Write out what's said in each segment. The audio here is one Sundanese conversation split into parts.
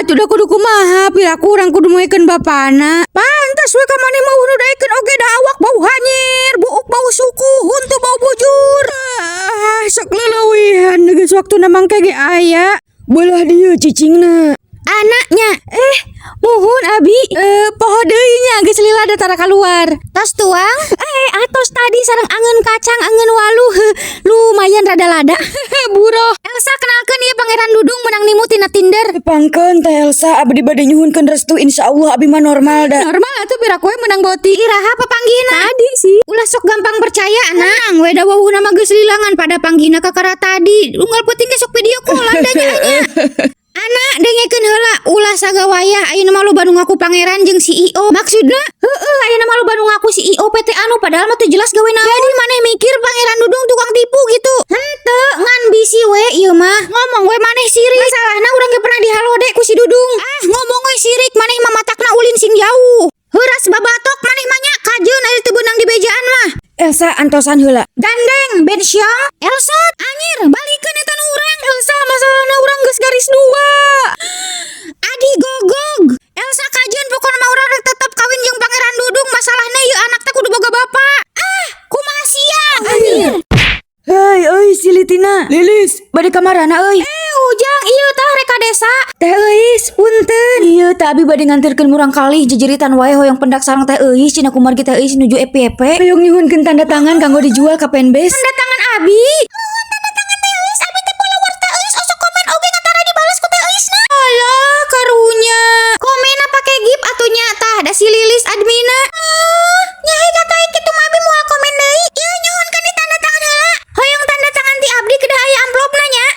Atuh da kudu kumaha, piraku urang kudu moekeun bapana. Pantes we ka maneh mah nu daekeun oge, da awak bau hanyir, buuk bau suku, huntu bau bujur. Ah, sok leulewihan geus waktuna mangke ge aya. Belah dieu cicingna. Anaknya, eh, muhun abi, eh, poho deui nya, geus lila da tara kaluar. Tos tuang? Eh, atos tadi sareng angeun kacang, angeun waluh, lumayan rada lada. Buroh. Elsa, kenalkeun, ieu Pangeran Dudung, menang nimu tina Tinder. Pangkeun, Teh Elsa, abdi bade nyuhunkeun restu, insyaallah abi mah normal da. Normal atuh, piraku we menang boti. Iraha papanggihna? Tadi sih. Ulah sok gampang percaya, anak. Tenang we, da wawuhna mah geus lilangan pada panggihna kakara tadi. Unggal peuting ge sok video callan da nya nya. Anak, dengekeun heula, ulah sagawayah, ayeuna mah loba nu ngaku pangeran jeung CEO. Maksudna? Heeh, ayeuna mah loba nu ngaku CEO PT anu, padahal mah teu jelas gawe naon. Jadi maneh mikir Pangeran Dudung tukang tipu gitu? Henteu, ngan bisi we ieu mah. Ngomong we maneh sirik. Masalahna urang ge pernah dihalode ku si Dudung. Ah, ngomong we sirik, maneh mah matakna ulin sing jauh. Heuras babatok maneh mah nya, kajeun ari teu beunang di bejaan mah. Elsa, antosan heula. Gandeng Ben Siang, Elsa, anjir, balikeun eta nu urang. Elsa, masalahna urang geus garis dua. Adi gogog. Elsa, kajeun, pokona mah urang rek tetep kawin jeung Pangeran Dudung, masalahna ieu anak teh kudu boga bapak. Ah, kumaha sia? Anjir. Hei, euy, si Litina. Lilis, bade ka marana euy? Eh, Ujang, ieu tah rek ka desa. Teh Euis, punten. Ieu teh abi bade nganterkeun murang kali jejeritan wae, hoyong pendak sareng Teh Euis, cenah kumargi Teh Euis nuju EPP. Hoyong nyuhunkeun tanda tangan kanggo dijual ka fanbase. Tanda tangan abi. Mohon tanda tangan Teh Euis, abi teh follower Teh Euis, osok komen oge ngan tara dibales ku Teh Euisna. Alah, karunya. Komenna pake gif atuh nya tah, da si Lilis admina. Ah, nyahe kata kitu mah abi moal komen deui. Ieu nyuhunkeun di tanda tangan heula. Hoyong tanda tangan ti abdi, kedah aya amplopna nya.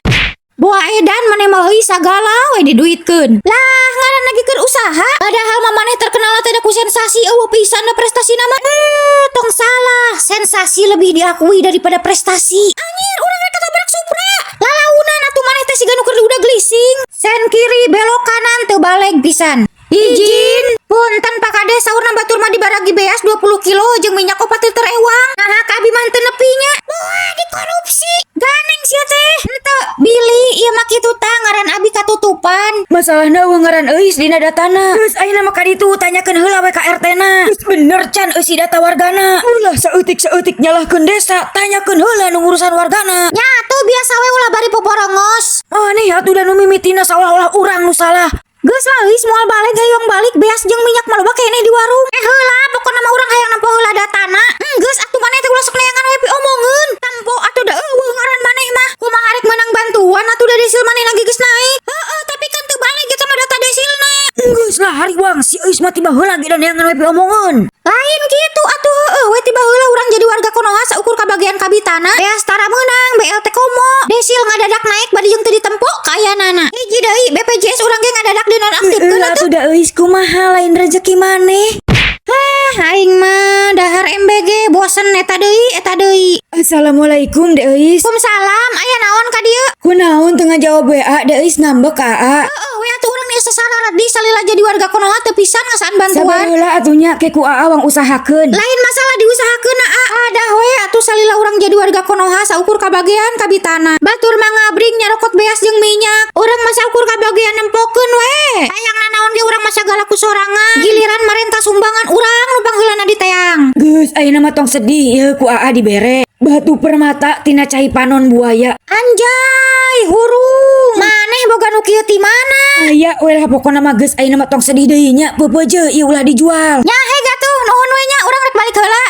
Boa edan maneh mah euy, sagala we diduitkeun. Lah, ngaran lagi keur usaha. Padahal mah maneh terkenal teh da ku sensasi, euweuh pisan da prestasina mah. Eh, tong salah. Sensasi lebih diakui daripada prestasi. Anjir, urang rek ketabrak Supra. Lalaunan atuh maneh teh, siga nu keur udah glising. Sen kiri, belok kanan, teu baleg pisan. Izin, punten Pak Kades, saurna batur mah dibaragi beas 20 kilo jeung minyak 4 liter ewang. Nah, ka abi mah teu nepi nya. Wah, dikorupsi. Ganeng sia teh. Henteu, Billy, ieu mah kitu tah, ngaran abi katutupan. Masalahna euweuh ngaran Euis dina datana. Geus, ayeuna mah ka ditu tanyakeun heula we ka RT-na. Geus bener can eusi data wargana? Ulah saeutik-saeutik nyalahkeun desa, tanyakeun heula nu ngurusan wargana. Nya atuh biasa we, ulah bari poporongos. Aneh atuh, da nu mimitina saolah-olah urang nu salah. Geus lah euis, moal balik, hayang balik, beas jeung minyak mah loba keneh di warung. Eh, heula, pokona mah urang hayang nempo heula datana. Geus atuh, maneh teh ulah sok neangan we piomongeun. Tempo atuh, da euweuh ngaran maneh mah. Kumaha rek meunang bantuan atuh, da desil maneh lagi geus naik. Heeh, tapi kan teu balik eta mah data desilna. Geus lah, hariwang si Euis mah, tiba heula ge da neangan we piomongeun. Lain kitu atuh, heueuh we, tiba heula urang jadi warga Konoha saukur kabagian kabitana. Beas tara meunang, BLT komo. Desil ngadadak naik bari jeung teu ditempo kaayaanana. Hiji deui, BPJS urang ge ngadadak dinonaktifkeun Heeh atuh. atuh, da Euis kumaha, lain rezeki maneh. Hah, aing mah dahar MBG bosen, eta deui, eta deui. Assalamualaikum, De Euis. Waalaikumsalam, aya naon ka dieu? Kunaon teu ngajawab WA? De Euis ngambek ka Aa. Heeh we atuh, urang nih sasararadi salila jadi warga Konoha teu pisan ngasaan Sabar bantuan. heula atuh nya, ke ku Aa wang usahakeun. Lain masalah diusahakeun, Aa. Ada we atuh, salila urang jadi warga Konoha saukur kabagian kabitana. Batur mah ngabring nyarokot beas jeung minyak. Urang mah saukur kabagian nempokeun we. Hayang nanaon ge urang mah sagala ku sorangan. Giliran marenta sumbangan, urang nu pangheulana diteang. Geus, ayeuna mah tong sedih, ieu ku Aa dibere. Batu permata tina cai panon buaya. Anjay, hurung. Maneh boga nu kieu ti mana? Aya we lah, pokona mah geus, ayeuna mah tong sedih deui nya, peupeujeuh ieu ulah dijual. Nya heg atuh, nuhun we nya, urang rek balik heula.